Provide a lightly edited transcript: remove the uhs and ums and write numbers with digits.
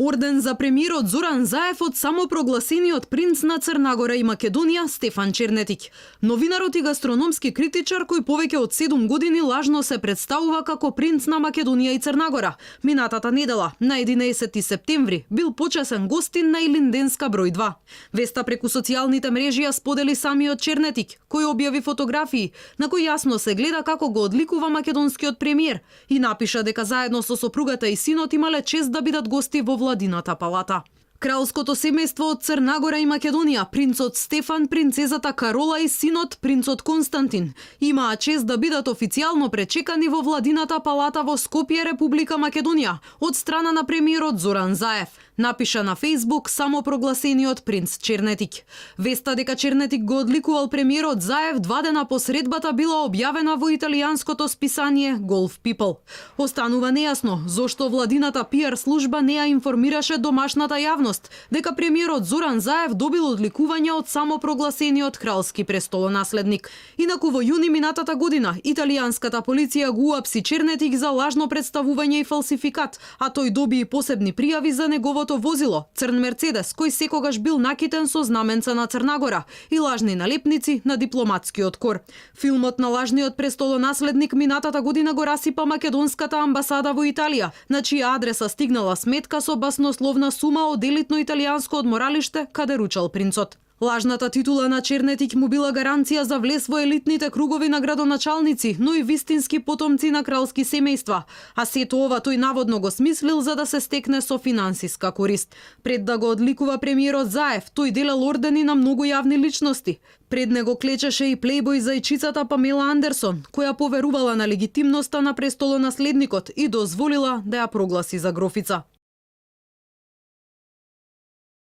Орден за премиерот Зоран Заев од самопрогласениот принц на Црнагора и Македонија Стефан Чернетик. Новинарот и гастрономски критичар кој повеќе од 7 години лажно се представува како принц на Македонија и Црнагора. Минатата недела, на 11 септември, бил почесен гостин на Илинденска број 2. Веста преку социјалните мрежи ја сподели самиот Чернетик, кој објави фотографии на кои јасно се гледа како го одликува македонскиот премиер и напиша дека заедно со сопругата и синот имале чест да бидат гости во Владината палата. Кралското семејство од Црнагора и Македонија, принцот Стефан, принцезата Карола и синот принцот Константин, имаа чест да бидат официјално пречекани во Владината палата во Скопје, Република Македонија, од страна на премиерот Зоран Заев, напиша на Фејсбук самопрогласениот принц Чернетик. Веста дека Чернетик го одликувал премиерот Заев 2 дена по средбата била објавена во италијанското списание Golf People. Останува нејасно зошто Владината PR служба не ја информираше домашната јавност дека премиерот Зоран Заев добил одликување од самопрогласениот кралски престолонаследник. Инаку во јуни минатата година италијанската полиција го уапси Чернетик за лажно представување и фалсификат, а тој доби и посебни пријави за неговото возило, црн Мерцедес, кој секогаш бил накитен со знаменца на Црнагора и лажни налепници на дипломатскиот кор. Филмот на лажниот престолонаследник минатата година го расипа македонската амбасада во Италија, на чија адреса стигнала сметка со баснословна сума од елитно италијанско одморалиште каде ручал принцот. Лажната титула на Чернетик му била гаранција за влез во елитните кругови на градоначалници, но и вистински потомци на кралски семејства, а сето ова тој наводно го смислил за да се стекне со финансиска корист. Пред да го одликува премиерот Заев, тој делел ордени на многу јавни личности. Пред него клечеше и плейбој зајчицата Памела Андерсон, која поверувала на легитимноста на престолонаследникот и дозволила да ја прогласи за грофица.